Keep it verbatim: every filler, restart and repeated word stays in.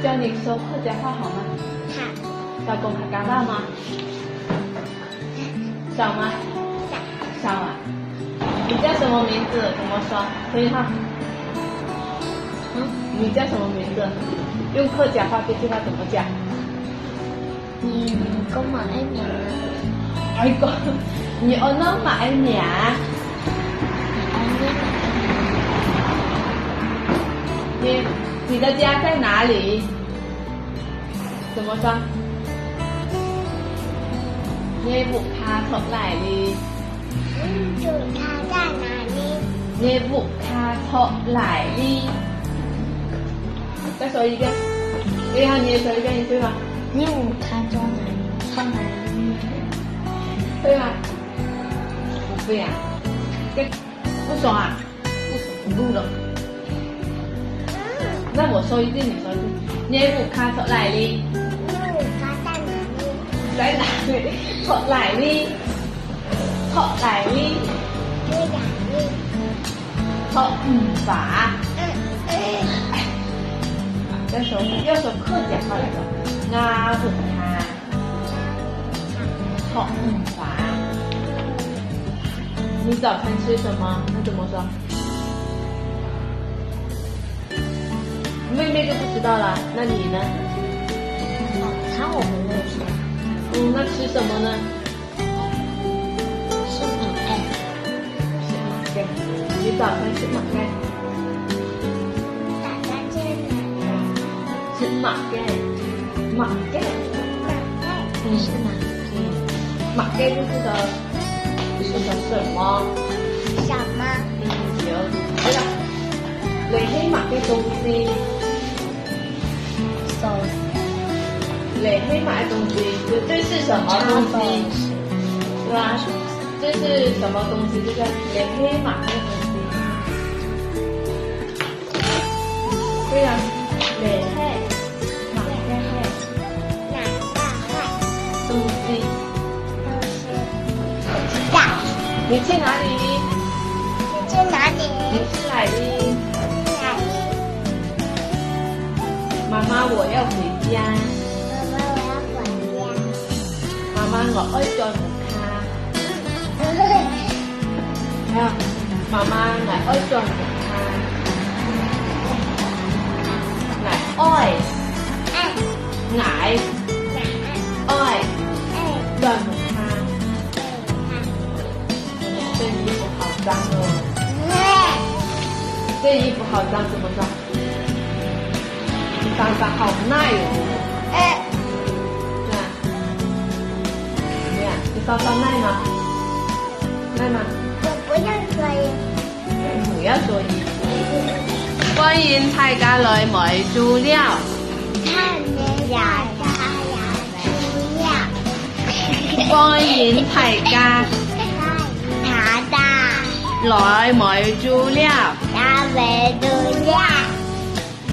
教你說客家話好嗎？好。少講客家話嗎？少嗎？少。少啊。你叫什麼名字？怎麼說？可以哈。嗯，你叫什麼名字？用客家話這句話怎麼講？ 你安到麼个名啊？哎哥，你安到麼个名啊？你安到麼个名？你，你的家在哪裡？怎麼說？你屋下在哪裡？ 你屋下在哪裡？你屋下在哪裡？再說一遍。對呀，你也說一遍，你會嗎？你屋下在哪裡？在哪裡？對嗎？不會啊。這，不說啊。 不錄了。那我說一遍，你說一遍。你屋下在哪裡？你屋下在哪裡？在哪裡？在哪裡？在哪裡？在哪裡？在五華。嗯，嗯。要說，要說客家話來說，我屋下 在五華。你早餐吃什麼？那怎麼說？妹妹就不知道了，那你呢？早餐我們沒有吃。嗯，那吃什麼呢？吃餅乾。 食物件。你早餐食麼个？早餐吃麼个？食麼个？麼个？麼个？嗯。食麼个？嗯。麼个就是說，就是說什麼？什麼？嗯，有。對了。這係麼个東西？ 手。這係麼个東西？就這是什麼東西？對吧？這是什麼東西？就叫這係麼个東西？對呀，這係麼个東西？ 你去哪裡？你去哪裡？你去哪裡？你去哪裡？媽媽，我要回家。媽媽，我要回家。媽媽，𠊎愛轉屋下。啊，媽媽，𠊎愛轉屋下。𠊎愛。愛。 𠊎，𠊎，愛，愛，轉屋下。轉屋下。這衣服好髒哦。嗯。這衣服好髒，怎麼說？你衫衫好𠊎哦。哎。對啊。怎麼樣？你衫衫𠊎嗎？𠊎嗎？我不要穿。 不要說衣服。歡迎大家來買豬料。歡迎大家來買豬料。歡迎大家。大家。來買豬料。來買豬料。